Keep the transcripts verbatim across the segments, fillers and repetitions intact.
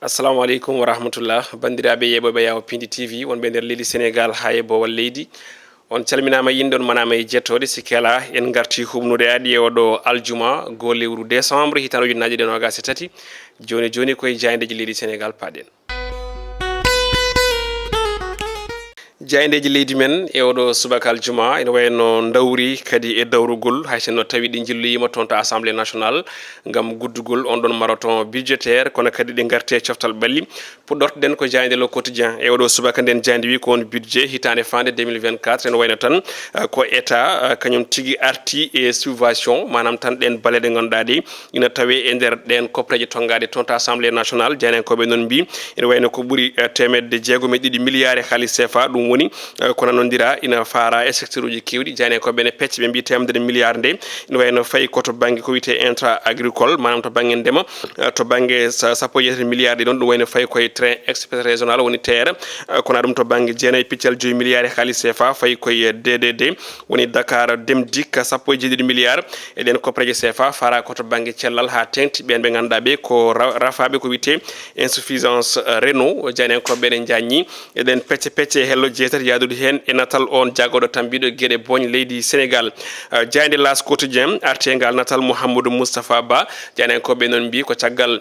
Assalamu aleykum wa rahmatullah. Banndiraaɓe yeeɓooɓe Yaawo Pindi T V, wonɓe nder leydi Senegaal haa e boowal leydi, on calminaama, innde on manaama e jettooɗe. Sikke alaa, en ngartii huɓnude aɗi e oɗo aljuma, goo lewru décembre, hitaande ujunnaaje ɗiɗi e noogaas e tati. Jooni jooni, ko e jaayndeeji leydi Senegaal paaɗen. Jaayndeeji leydi men e oɗo subaka aljuma ina wayno ndawri kadi e dawrugol, hay sinno tawi ɗi njilloyiima toon to Assemblée nationale ngam guddugol on ɗon marathon budgétaire, kono kadi ɗi ngarti e coftal ɓalli. Puɗɗortoɗen ko jaaynde Le Quotidien. E oɗo subaka nden jaaynde wi ko on budget hitaande faande deux mille vingt-quatre ene wayno tan, eh, ko État, eh, kañum tigi arti e subvention, maanaam tan ɗen bale ɗe ngannduɗaa ɗe ina tawe e nder ɗen koppareeje tonngaaɗe toon to Assemblée nationale. Jaayndiyankooɓe noon mbii ene wayno ko ɓuri, eh, teemedde jeegom e ɗiɗi milliards e haalis C F A. Ɗum woni, eh, ko nanondira ina faara e secteur uji keewɗi. Jaayndiyankooɓe ene pecca, ɓe mbii teemedere milliards nde ina wayno fayi ko to bannge ko wiyetee intrant agricole, maanaam to bannge ndema, eh, to bannge sa-, sappo e jeetati milliards ɗi ɗon, ɗum wayno fayi koye train express régional, woni T E R, eh, kono ɗum to bannge jeenayi piccal joyi milliards e haalis C F A, fayi koye D D D, woni Dakar Dem Dikk, sappo e jeeɗiɗi milliards. E ɗen koppareeje C F A, faara ko to bannge cellal haa teeŋti ɓeen ɓe ngannduɗaa ɓe ko ra-, rafaaɓe ko wiyetee insuffisance, eh, rénaux. Jaayndiyankooɓe ɓe ene njaññi e ɗen pecce pecce e hello jeetati, yaadude heen e natal on jaagorɗo tambiiɗo geɗe booñ leydi Senegaal. Eh, jaaynde L'As Quotidien arti e ngal natal Mouhamadou Moustapha Ba. Jaayndiyankooɓe noon mbii ko caggal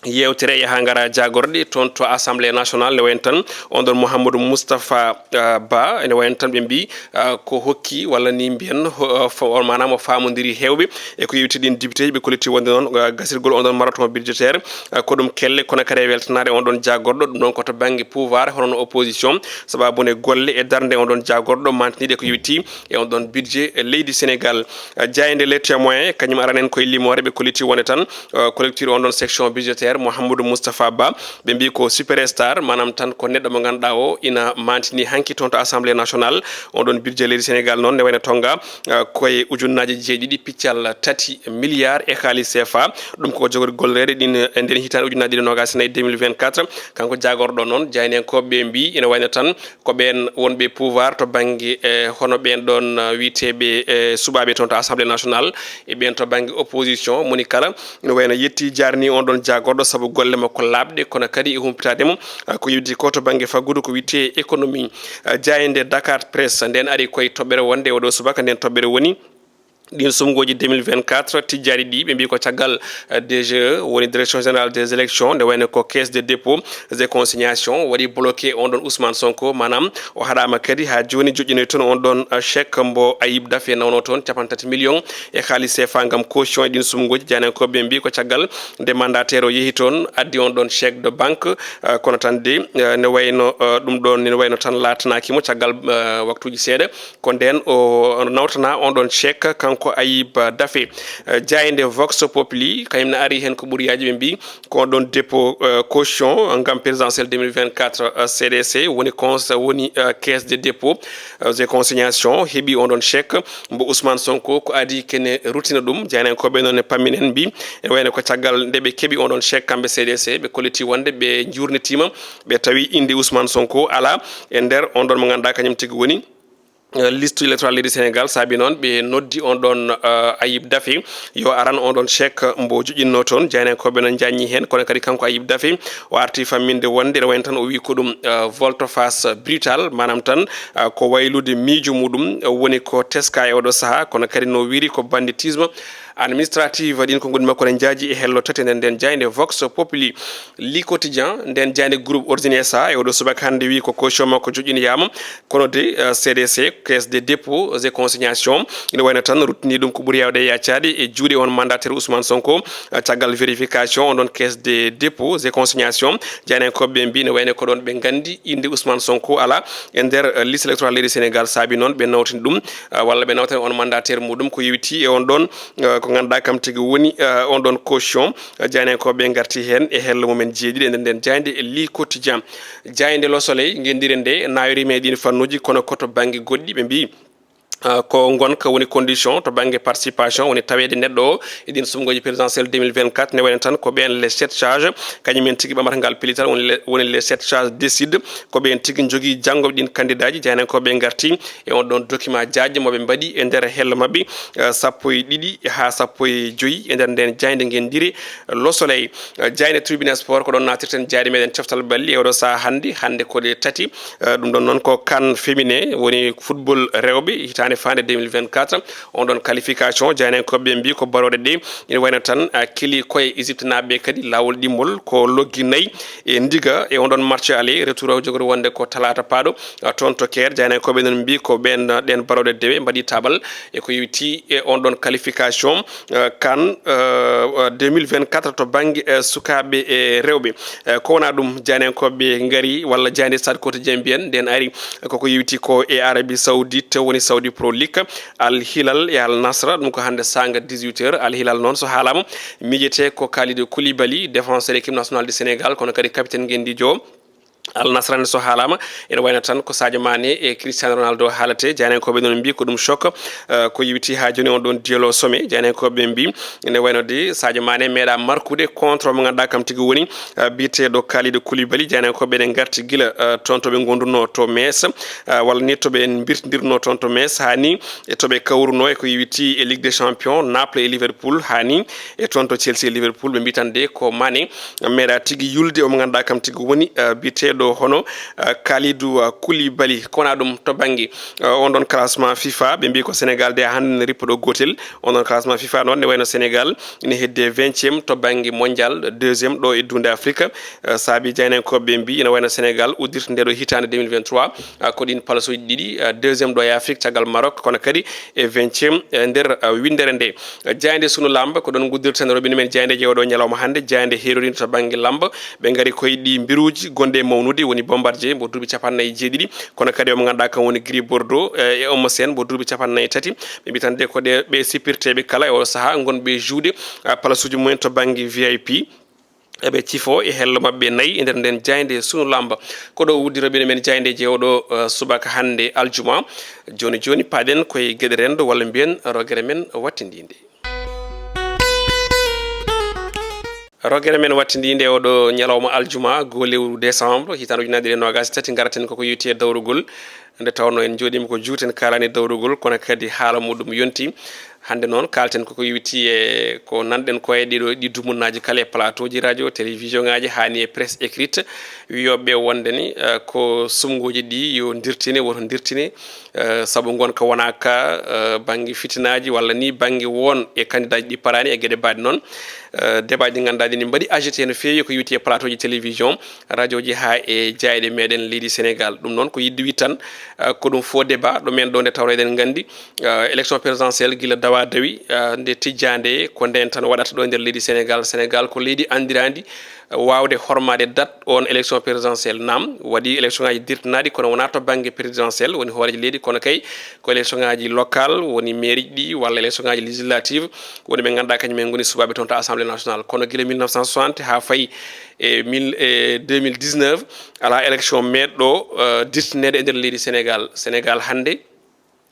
yeewtere e haa ngara jaagorɗe toon to Assemblée nationale, ne wayno tan on ɗon Mouhamadou Moustapha, ah, Ba, ene wayno tan ɓe mbii, ah, ko hokki walla ni mbiyen ho-, ah, fo-, on maanaam o faamondiri heewɓe e ko yewti ɗin député ji, ɓe kolliti wonde noon, ah, gasirgol on ɗon marathon budgétaire, ah, ko ɗum kelle, kono kadi e weltanaade on ɗon jaagorɗo, ɗum ɗon ko to bannge pouvoir, hono no opposition, sababu nde golle e darnde on ɗon jaagorɗo mantiniiɗe ko yewti e on ɗon budget leydi Senegaal. Ah, jaaynde Le Témoin, kañum aranen koye limoore, ɓe kolliti wonde tan, eh, collecteur on ɗon section budgétaire Mouhamadou Moustapha Ba, ɓe mbii ko superstar, maanaam tan ko neɗɗo mo ngannduɗaa o ina mantini hanki toon to Assemblée nationale. On ɗon budget leydi Senegaal noon ne wayno tonnga, eh, koye ujunnaaje jeeɗiɗi piccal tati milliards e haalis C F A. Ɗum ko jogori golloreede ɗin e nder hitaande ujunnaaje ɗiɗi e noogaas e nayi, deux mille vingt-quatre. Kanko jaagorɗo noon, jaayndiyankooɓe ɓe mbii ina wayno tan ko ɓeen wonɓe pouvoir to bannge, eh, hono ɓeen ɗoon, eh, wiyeteeɓe, eh, suɓaaɓe toon to Assemblée nationale, e ɓeen to bannge opposition, moni kala ina wayno yetti jaarni on ɗoon jaagorɗo sabu golle makko laaɓɗe, kono kadi e humpitaade mo, eh, ko yewti ko to bannge faggudu ko wiyetee économie. Eh, jaaynde Dakar Presse nden ari koye toɓɓere wonde oɗo subaka, nden toɓɓere woni ɗin sumngooji deux mille vingt-quatre tijjaaɗi ɗi, ɓe mbii ko caggal, eh, D G E, woni Direction Générale des Élections, nde wayno ko Caisse de Dépôt et Consignation, waɗi bloqué on ɗon Ousmane Sonko, maanaam o haɗaama kadi haa jooni joƴƴinoy toon on ɗon, eh, chèque mbo Ayib Daffé nawno toon, cappanɗe tati millions e haalis C F A ngam caution e ɗin sumngooji. Jaayndiyankooɓe ɓe mbii ko caggal nde mandataire o yehi toon, addi on ɗon chèque de banque, eh, kono tan de, eh, ne wayno, eh, ɗum ɗon ne wayno tan laatanaaki mo caggal, eh, waktuuji seeɗa. Ko ndeen o nawtana on ɗon chèque, kanko Ayib Daffé. Eh, jaaynde Vox Populi, kañum ne ari heen ko ɓuri yaajude, ɓe mbii ko on ɗon dépôt, eh, caution ngam présidentielle deux mille vingt-quatre, eh, C D C, woni cons-, woni, eh, Caisse de Dépôt, eh, et Consignation, heɓi on ɗon chèque mbo Ousmane Sonko, ko adii kene ruttina ɗum. Jaayndiyankooɓe noon ne pamminen mbii, ene wayno ko caggal nde ɓe keɓi on ɗon chèque kamɓe C D C, ɓe kolliti wonde ɓe njuurnitiima, ɓe tawi innde Ousmane Sonko alaa e nder on ɗon mo ngannduɗaa kañum tigi woni eh, liste électorale leydi Senegaal. Saabi noon ɓe noddi on ɗon, eh, Ayib Daffé yo aran on ɗon chèque mbo joƴƴinno toon. Jaayndiyankooɓe noon njaññi heen, kono kadi kanko Ayib Daffé o arti famminde wonde ene wayno tan o wii ko ɗum, eh, volte-face brutale, maanaam tan, eh, ko waylude miijo muɗum, eh, woni ko teska e oɗo sahaa, kono kadi no wiiri ko banditisme administrative. Ɗin konguɗi makko ne njaaji e hello tati nden nden jaaynde Vox Populi. Le Quotidien, nden jaaynde groupe Origine S A, e oɗo subaka hannde wii ko caution makko joƴƴinoyaama, kono de, eh, C D C, Caisse de Dépôt et Consignation, ina wayno tan ruttini ɗum ko ɓuri yaawde e yaccaade e juuɗe on mandataire Ousmane Sonko, eh, caggal vérification on ɗon Caisse de Dépôt et Consignation. Jaayndiyankooɓe ɓe mbii ne wayno ko ɗoon ɓe nganndi innde Ousmane Sonko alaa e nder, eh, liste électorale leydi Senegaal. Saabi noon ɓe nawtini ɗum, eh, walla ɓe nawtani on mandataire muɗum ko yewti e on ɗon, eh, ko ngannduɗaa kam tigi woni, eh, on ɗon caution. Jaayndiyankooɓe ɓe ngarti heen e hello mumen jeeɗiɗi e nder nden jaaynde e Le Quotidien. Jaaynde Le Soleil, ngenndiire nde, naawiriima e ɗiin fannuuji, kono ko to bannge goɗɗi, ɓe mbii Uh, ko ngonka woni condition to bannge participation, woni taweede neɗɗo o e ɗin sumngooji présidentielle deux mille vingt-quatre. Ne wayno tan ko ɓeen les sept charges, kañum en tigi ɓamata ngal pellital, woni les, woni les sept charges décide. Ko ɓeen tigi njogii janngo ɗin kandidaaji. Jaynankooɓe ngarti e on ɗon document jaajɗo mo ɓe mbaɗi e nder hello maɓɓe, uh, sappo e ɗiɗi haa sappo e joyi e nder nden jaaynde ngenndire Le Soleil. Uh, jaaynde tribune sport, ko ɗon naatirten jaaynde meɗen coftal balli e oɗo saha hannde. Hannde ko ɗe tati. Uh, ɗum ɗon noon ko CAN féminin, woni football rewɓe hitaande faande deux mille vingt-quatre. On ɗon qualification, jaynankooɓe mbi ko barooɗe ɗe ina wayno tan, uh, kili koye Égypte naaɓe kadi laawol ɗimmol ko loggi nayi e ndiga e on ɗon match aller retour o jogori wonde ko talaata paaɗo, uh, toon to Caire. Jaynankooɓe noon mbi ko ɓeen, uh, ɗeen barooɗe dewe mbaɗi tabal e ko yewti e on ɗon qualification, uh, CAN, uh, uh, deux mille vingt-quatre to bannge, uh, sukaaɓe e rewɓe. Uh, ko wonaa ɗum, jaynankooɓe ngari, walla jaaynde Stade Quotidien mbiyen, nden ari koko yewti ko e Arabie Saoudite, woni Saudi Pro League, Al Hilal e Al Nassr, ɗum ko hannde saanga dix-huit heures. Al Hilal noon so haalaama, miijete ko Kalidou Koulibaly, défenseur équipe nationale du Sénégal, kono kadi capitaine ngenndiijo o. Al Nassr ne so haalaama, ene wayno tan ko Sadio Mané e Cristiano Ronaldo haalate. Jaynankooɓe noon mbi ko ɗum choc, eh, ko yewti haa jooni on ɗon duel au sommet. Jaynankooɓe mbi ene wayno de Sadio Mané meeɗa markude contre mo ngannduɗaa kam tigi woni, eh, biyeteeɗo Kalidou Koulibaly. Jaynankooɓe ene ngarti gila, eh, toon to ɓe ngondunoo to Metz, eh, walla ni to ɓe mbirtindirnoo toon to Metz, haa ni e to ɓe kawrunoo e ko yewti e Ligue des Champions, Naples e Liverpool, haa ni e toon to Chelsea e Liverpool. Ɓe mbi tan de ko Mané meeɗa tigi yulde, omo ngannduɗaa kam tigi woni, eh, biyeteeɗo hono, eh, Kalidou, eh, Koulibaly. Ko wonaa ɗum to bannge, eh, on ɗon classement FIFA, ɓe mbi ko Sénégal de hannde ne rippuɗo gootel. On ɗon classement FIFA noon ne wayno Sénégal ene heddi e vingtième to bannge mondial, deuxième ɗo e duunde Afrique. Eh, saabi jaynankooɓe ɓe mbi ene wayno Sénégal uddirta nde ɗo hitaande deux mille vingt-trois, eh, ko ɗin palasuuji ɗiɗi, eh, deuxième ɗo e Afrique caggal Maroc, kono kadi e vingtième, eh, nder, eh, winndere nde. Jaaynde Sunu Lamb, ko ɗon nguddirten rewɓe men jaayndeeji e oɗo ñalawma hannde. Jaaynde heeroriinde to bannge lamb, ɓe ngari koye ɗi mbiruuji gonɗi e mawnude, woni Bombardier mbo duuɓi capanɗe nayi e jeeɗiɗi, kono kadi omo ngannduɗaa kam woni Gris Bordeaux, eh, e Eumeu Sène mbo duuɓi capanɗe nayi e tati. Ɓe mbi tan de ko ɗe ɓe sippirteeɓe kala e oɗo sahaa ngonɓe e juuɗe, ah, palasuuji mumen to bannge V I P. Eɓe cifoo e hello maɓɓe nayi e nder nden jaaynde Sunu Lamb. Ko ɗo uddirooɓe men jaayndeeji e oɗo, eh, subaka hannde aljuma. Jooni jooni, paaɗen koye geɗe renndo, walla mbiyen rogere men wattindiinde. Rogere men wattindiinde e oɗo ñalawma aljuma, goo lewru décembre, hitaande ujunaaje ɗiɗi e noogaas e tati, ngaraten koko yowiti e dawrugol. Nde tawnoo en njooɗiima ko juuti en kaalani dawrugol, kono kadi haala muɗum yonti. Hannde noon kaalten koko yowiti e ko nanɗen ko e ɗiɗo, ɗi dumunnaaji kala e plateau ji radio, télévision ŋaaji, haa ni e presse écrite, wiyooɓe wonde ni, eh, ko sumngooji ɗi yo ndirtine, woto ndirtine, eh, sabu ngonka wonaa ka, eh, bannge fitinaaji walla ni bannge won e candidat ji ɗi paraani e geɗe mbaɗe noon. Eh, débat ji ɗi ngannduɗaa ɗi ne mbaɗi agité no feewi ko yowiti e plateau ji télévision, radio ji haa e jaayɗe meɗen leydi Sénégal. Ɗum noon ko yiɗde wiide tan, eh, ko ɗum faux débat, ɗo men ɗo nde tawnoo eɗen nganndi, eh, élection présidentielle gila dawa dawi, eh, nde tijjaande ko ndeen tan waɗata ɗo e nder leydi Sénégal. Sénégal ko leydi anndiraandi, eh, waawde hormaade date on élection présidentielle. Naam, waɗi élection ŋaaji dirtinaaɗi, kono wonaa to bannge présidentielle, woni hooreejo leydi, kono kay ko élection ŋaaji local, woni mairie ji ɗi, walla élection ŋaaji législative, woni ɓe ngannduɗaa kañum en ngoni suɓaaɓe toon to Assemblée nationale. Kono gila mille neuf cent soixante haa fayi e mille, e deux mille dix-neuf, alaa élection meeɗɗo, eh, dirtineede e nder leydi Sénégal. Sénégal hannde,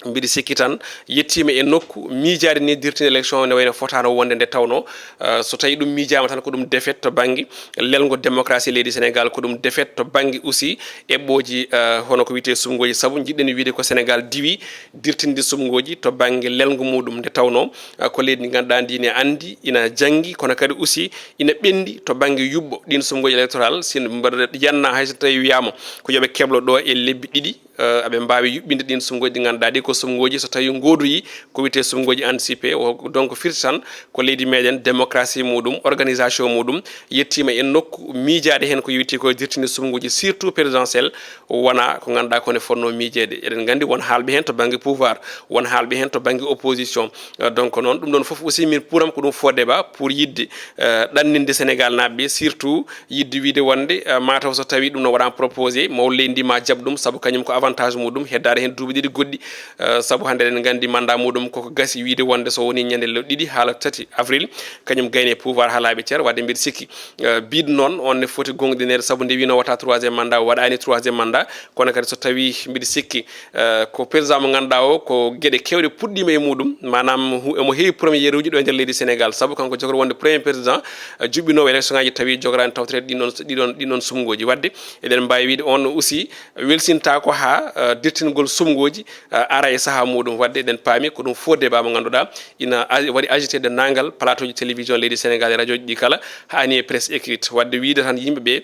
mbiɗi sikki tan, yettiima e nokku miijaade ni dirtinde élection ne wayno fotaano wonde nde tawnoo, eh, so tawii ɗum miijaama tan ko ɗum défaite to bannge lelngo démocratie leydi Sénégal, ko ɗum défaite to bannge aussi eɓɓooji, eh, hono ko wiyetee sumngooji. Sabu njiɗɗen wiide ko Sénégal diwi dirtinde sumngooji to bannge lelngo muɗum nde tawnoo, eh, ko leydi ndi ngannduɗaa ndi ne anndi, ina janngi, kono kadi aussi ina ɓenndi to bannge yuɓɓo ɗin sumngooji électoral. Sin mbaɗa yanna hay so tawii wiyaama ko yo ɓe keblo ɗo e lebbi ɗiɗi, eh, aɓe mbaawi yuɓɓinde ɗin sumngooji ɗi ngannduɗaa ɗi ko sumngooji so tawii ngoodoyii ko wiyetee sumngooji anticipé. O, donc firti tan ko leydi meɗen démocratie muɗum, organisation muɗum yettiima e nokku miijaade heen ko yowiti ko dirtinde sumngooji surtout présidentielle, wonaa ko ngannduɗaa ko ne fotnoo miijeede. Eɗen nganndi won haalɓe heen to bannge pouvoir, won haalɓe heen to bannge opposition. Eh, donc noon ɗum ɗon fof aussi min puuram ko ɗum faux débat pour yiɗde, eh, ɗanninde Sénégal naaɓe ɓe, surtout yiɗde wiide wonde, eh, mataw so tawii ɗum no waɗaama proposé, mawɗo leydi ndi ma jaɓ ɗum sabu kañum ko montage muɗum heddaade heen duuɓi ɗiɗi goɗɗi. Eh, sabu hannde eɗen nganndi mandat muɗum koko gasi wiide wonde so woni ñande le ɗiɗi haa le tati avril, kañum gayni e pouvoir haa laaɓi cer. Wadde mbiɗa sikki, eh, biɗ noon on ne foti goongɗineede, sabu nde wino wata troisième mandat, waɗaani troisième mandat. Kono kadi so tawi mbiɗa sikki, eh, ko président mo ngannduɗaa o, ko geɗe kewɗe puɗɗiima e muɗum, maanaam hu-, emo heewi première uji ɗo e nder leydi Sénégal, sabu kanko jogori wonde premier président, eh, juɓɓinoowo élection ngaji tawi jogoraani tawtoreede ɗin ɗon, ɗin ɗon, ɗin ɗon sumngooji. Wadde eɗen mbaawi wiide on aussi welsintaako haa, eh, dirtingol sumngooji, eh, ara e sahaa muɗum. Wadde eɗen paami ko ɗum faux débat mo ngannduɗaa ina a-, waɗi agité denndaangal plateau ji télévision leydi Sénégal e radio ji ɗi kala, haa ni e presse écrite. Wadde wiide tan yimɓe ɓe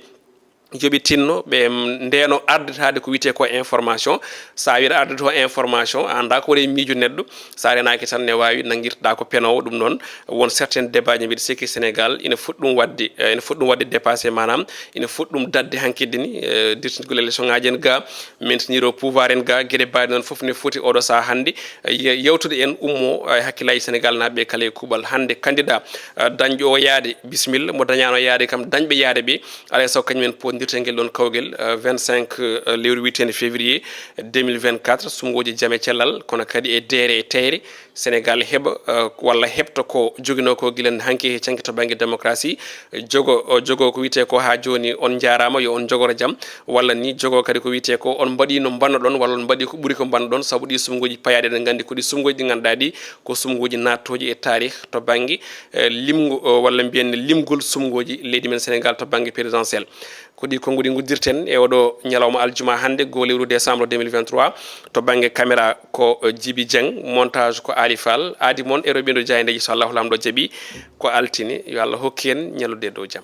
yoɓe tinno, ɓe, mm, ndeeno ardetaade ko wiyetee ko information. So a wiyaɗa arde to information, a anndaa ko woni e miijo neɗɗo. So a renaaki tan ne waawi nanngirtoɗaa ko penoowo. Ɗum noon, won certains débat ji mbiɗa sikki Sénégal ina foti ɗum waɗde, eh, ina foti ɗum waɗde dépassé, maanaam ina foti ɗum daɗde hankkadi ni, eh, dirtingol élection ngaji en ga, maintenir o pouvoir en ga, geɗe mbaɗe noon fof ne foti oɗo sahaa hannde, eh, ye-, yewtude en ummo, eh, hakkillaaji Sénégal naaɓe kala e kuuɓal. Hannde candidat, eh, dañɗo o yaade, bisimilla, mo dañaano yaade kam, dañɓe yaade ɓe, alaa e sago kañum en potndirta ngel ɗon kawgel, eh, vingt-cinq, eh, lewru wiyeteendu février deux mille vingt-quatre, sumngooji jam e cellal, kono kadi e deere e teyre, Sénégal heɓa, eh, walla heɓta ko joginoo ko gila hanki he canki to bannge démocratie, jogo, o jogo ko wiyetee ko haa jooni on njaaraama, yo on njogoro jam, walla ni jogo kadi ko wiyetee ko on mbaɗi no mbannoɗon walla on mbaɗi ko ɓuri ko mbannoɗon, sabu ɗi sumngooji payaaɗi eɗen nganndi ko ɗi sumngooji ɗi ngannduɗaa ɗi ko sumngooji naatooji e taarih to bannge, eh, limgo, o, walla mbiyen limgol sumngooji leydi men Sénégal to bannge présidentiel. Ko ɗi konnguɗi nguddirten e oɗo ñalawma aljuma hannde, goo lewru décembre deux mille vingt-trois. To bannge caméra ko, eh, Djiby Dieng, montage ko Ali Fall, aadi mon e Robindo Diayndeji, so Allahu Laamɗo jaɓi, ko altine. Yo Allah hokku en ñallude e dow jam.